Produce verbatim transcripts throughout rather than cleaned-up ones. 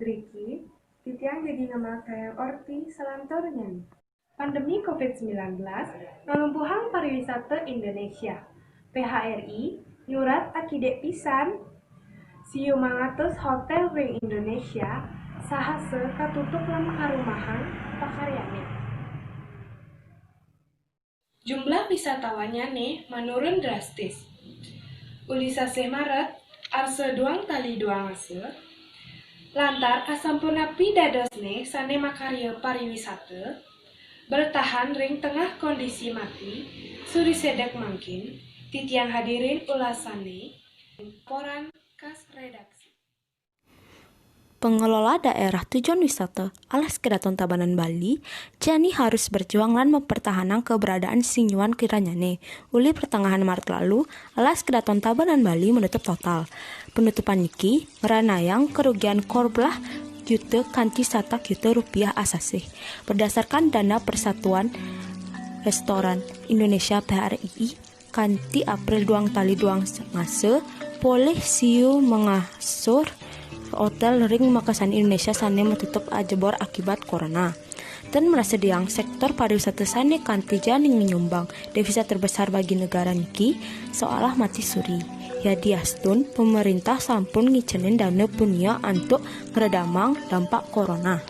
Riki, titiang jadi ngamartayang orti salanturnya nih. Pandemi covid sembilan belas ngalumpuhang pariwisata Indonesia. P H R I nyurat akidek pisan. Siu mangatus hotel ring Indonesia sahasa katutup lan karumahang pakaryané. Jumlah wisatawan nyané manurun drastis. Uli sasih Maret, arsa duang tali duang asa, lantaran asampun napi dadosné sané makarya pariwisata, bertahan ring tengah kondisi mati, suri sedek mangkin, titiang hadirin ulasané, laporan khas redaksi. Pengelola daerah tujuan wisata Alas Kedaton Tabanan Bali jani harus berjuang lan mempertahanang keberadaan sinyuan kiranyané. Uli pertengahan Maret lalu, Alas Kedaton Tabanan Bali menutup total. Penutupan niki ngranayang kerugian korbelah juta kanti satak juta rupiah asasih. Berdasarkan dana Persatuan Restoran Indonesia, P R I, kanti April duang tali duang ngasa, polih siu mangasur hotel ring makasana Indonesia sané matutup ajebor akibat corona. Ten mrasediaang sektor pariwisata sané kanti jani nyumbang devisa terbesar bagi negara niki, soalah mati suri. Yadiastun, pemerintah sampun ngicenin dana punia antuk ngredamang dampak corona.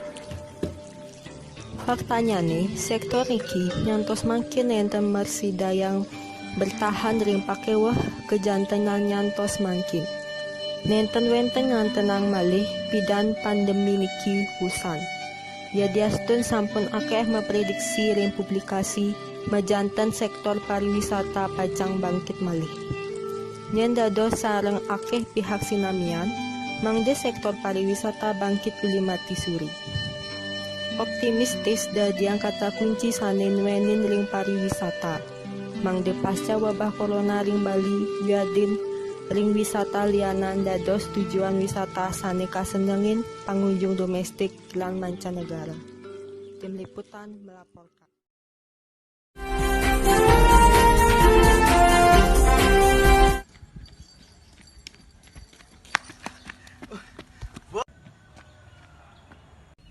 Faktanyané, sektor niki nyantos mangkin nénten mrasidayang bertahan ring pakéweh kajantenan nyantos mangkin. Nénten wénten ngantenang malih pidan pandemi niki wusan. Yadiastun sampun akéh maprediksi ring publikasi majanten sektor pariwisata pacang bangkit malih. Nyén dados sareng akéh pihak sinamian, mangda sektor pariwisata bangkit uli mati suri. Optimistis dadiang kata kunci sané nuénin ring pariwisata. Mangda pasca wabah corona ring Bali wiadin ring wisata lianan dados tujuan wisata sané kasenengin pangunjung domestik lan mancanegara. Tim Liputan melaporkan.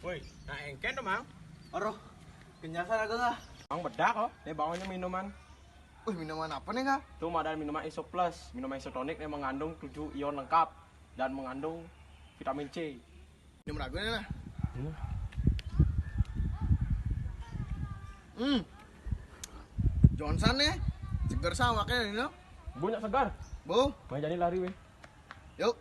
Woi, nah engkén to, Mang. Aduh, kenyang sana gua. Mang bedak kok, né bawaannya minuman. Wih, minuman apa nih, Kak? Tuh ada minuman Iso Plus, minuman isotonic yang mengandung tujuh ion lengkap dan mengandung vitamin C. Minum ragu nih lah. Hmm. Hmm. Johnson nih, seger sawaknya ini, no? Bu, nyak segar. Bu. Mai jani lari wéh. Yuk.